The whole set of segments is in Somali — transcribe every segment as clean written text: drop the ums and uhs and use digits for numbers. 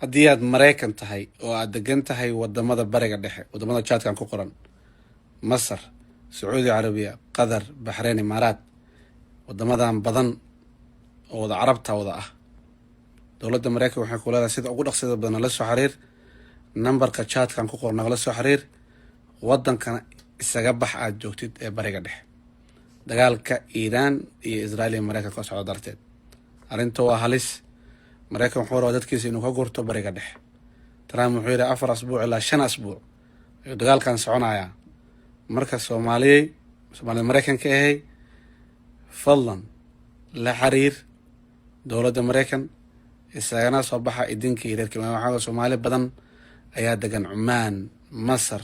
Haddii aad Maraykan tahay oo aad degan tahay wadamada Bariga Dhexe, wadamada jaadkan ku qoran, Masar, Sacuudi Carabiya, Qatar, Baxreyn, Imaaraat, wadamadan badan oo wada Carabta wada ah, dowladda Maraykan waxay ku leedahay sida ugu dhaqsida badan nala soo xiriir. Nambarka jaadkan ku qoran nagala soo xiriir. Wadankana isaga bax aada joogtid ee Bariga Dhexe, dagaalka Iiraan iyo Israel iyo Maraykan ka socdo darteed. Arrinta waa halis. Maraykan wuxuu rabaa dadkiisa inuu ka gurto Bariga Dhexe. Trump wuxuu yidhi 4 asbuuc ilaa 5 asbuuc ayuu dagaalkan soconayaa. Marka Soomaaliyey, Soomaalida Maraykanka ahay, fadlan la xiriir dowladda Maraykan, isagana soo baxa idinka iyo reerka. Waxaa Soomaali badan ayaa degan Cumaan, Masar.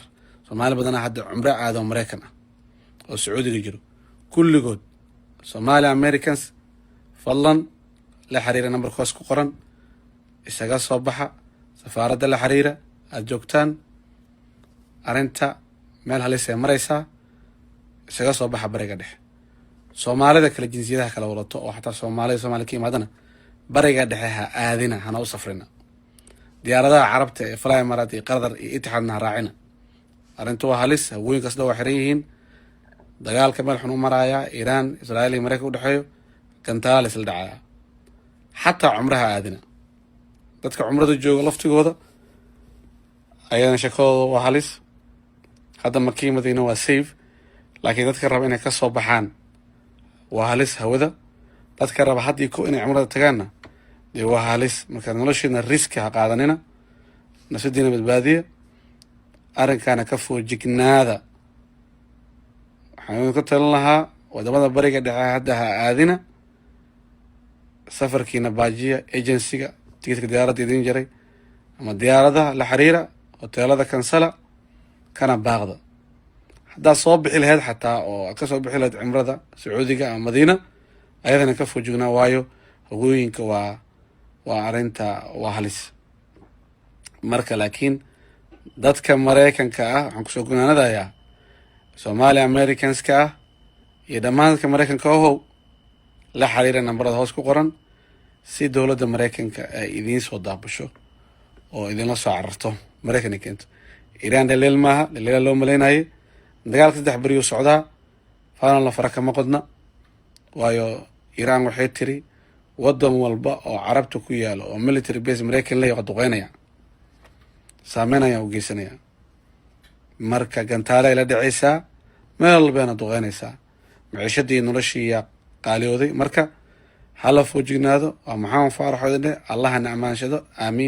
Soomaali badana hadda cumro aado Maraykan ah oo Sacuudiga jiro. Kulligood Somali Americans, fadlan la xiriira nambarka hoos ku qoran, isaga soo baxa, safaaradda la xiriira aada joogtaan. Arrinta meel halis ay maraysaa. Isaga soo baxa Bariga Dhexe. Soomaalida kale, jinsiyadaha kala wadato oo xataa Soomaalida Somalia ka yimaadana, Bariga Dhexe ha aadina, hana u safrina. Diyaaradaha Carabta ee Fly Emirates iyo Qatar iyo Itixaadna ha raacina. Arrinta waa halis. Hawooyinkaasna waa xiran yihiin. Dagaalka meel xun u marayaa Iiraan, Israa'iil iyo Maraykan udhexeeyo. Gantaala isla dhacaya. Xataa cumraha aadina. Dadka cumrada jooga laftigooda ayadana shakadooda waa halis. Hadda Makii Madiina waa safe, laakiin dadka raba inay ka soo baxaan waa halis hawada. Dadka raba haddii ko inay cumrada tagaanna dee waa halis. Marka noloshiina risk ha qaadanina, nafsadiina badbaadiya, arrinkaana ka foojignaada. Waxaan ka talin lahaa wadamada Bariga Dhexe hadda ha aadina. Safarkiina baajiya. Agency-ga tikitka diyaaradda idin jaray ama diyaaradaha la xiriira, hoteelada cancel-a, kana baaqda. Haddaad soo bixi lahayd xataa oo aad kasoo bixi lahayd cimrada Sacuudiga ama Madiina, ayadana ka foojignaa, waayo hawooyinka waa arrinta waa halis. Marka laakiin dadka Maraykanka ah waxaan kusoo gunaanadayaa, Somali Americanska ah iyo dhammaan dadka Maraykanka ahow, la xiriira nambarada hoos ku qoran si dowladda Maraykanka ay idiin soo daabasho oo idinla soo cararto, Maraykan ay keento. Iiraan dhaleel maaha, dhaleela loo malaynayay. Dagaalka 3 beriyuu socdaa, finalna fara kama qodna, waayo Iiraan waxay tiri wadan walba oo Carabta ku yaalo oo military base Maraykan leeyahy waa duqeynaya, saameyn ayaa u geysanaya. Marka gantaale ay la dhacaysaa, meel walbayna duqeynaysaa. Maciishadii noloshiiyaa qaaliyooday. Marka hala foojignaado. Waa Maxamed Faarax odine. Allahana ammaansado. Aamiin.